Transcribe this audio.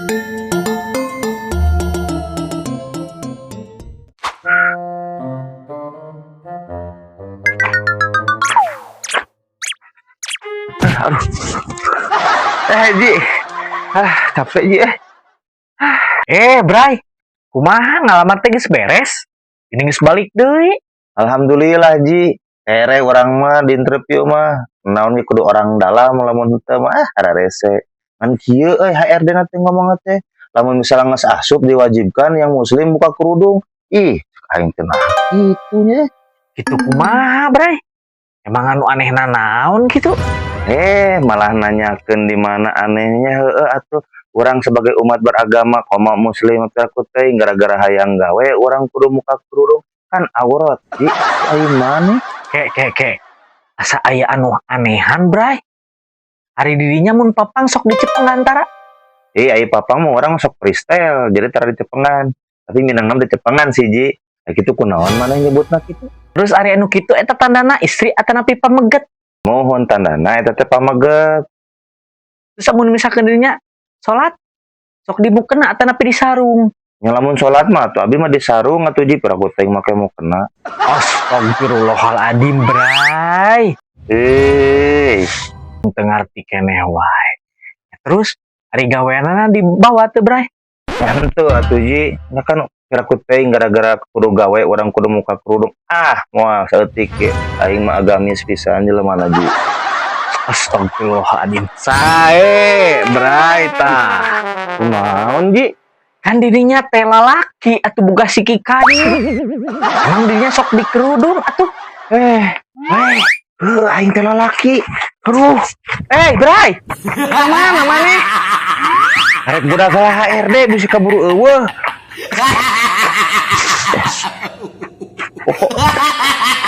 Aduh. Eh, Ji. Ah, capek, Ji, eh. Eh, Bray. Kumaha ngalamar teh geus beres? Ini geus balik deui. Alhamdulillah, Ji. Kere urang mah di interview mah. Naon ge kudu orang dalam, lamun henteu mah ah rese. Ngan kieu euy, HRD na teh ngomong teh lamun misalnya geus asup diwajibkan yang muslim buka kerudung. Ih, aing teh nah kitu nya. Gitu kumaha, Bray? Emang anu anehna naon gitu? Eh, malah nanyakeun di mana anehnya. Heueuh atuh, urang sebagai umat beragama koma muslim teh ku teh gara-gara hayang gawe urang kudu muka kerudung, kan aurat, Ji. Aing maneh. Ke ke ke. Asa aya anu anehan, Bray. Ari dirinya mun papang sok dicepengan tara? Eh, ai papang mah urang sok freestyle, jadi tara dicepengan. Tapi minangna dicepengan sih, Ji. Ai kitu kunaon maneh nyebutna kitu? Terus ari anu kitu eta tandana istri atanapi pameget? Muhun, tandana eta teh pameget. Terus amun misalkan dirinya salat sok dimukena atanapi disarung? Nya lamun salat mah atuh abi mah disarung atuh, Ji, piraku teuing make mukena. Astagfirullahaladzim, Bray. Eh, Teu ngarti keneh wae. Terus ari gaweanana dibawa teu, Bray? Henteu atuh, Ji. Nya kan piraku teuing gara-gara kudu gawe urang kudu muka kerudung. Ah, moal saeutik ge. Aing mah agamis pisan jelema, Ji. Astagfirullahaladzim. Sae, Bray, tah. Kunaon, Ji? Kan dirinya teh lalaki atuh boga sikikan. Emang dirinya sok dikerudung atuh? Eh, Eh, heuh, aing teh lalaki. Aduh. Eh, Bray. Kemana maneh? Arek budak salah HRD bisa kaburu euweuh. Oh.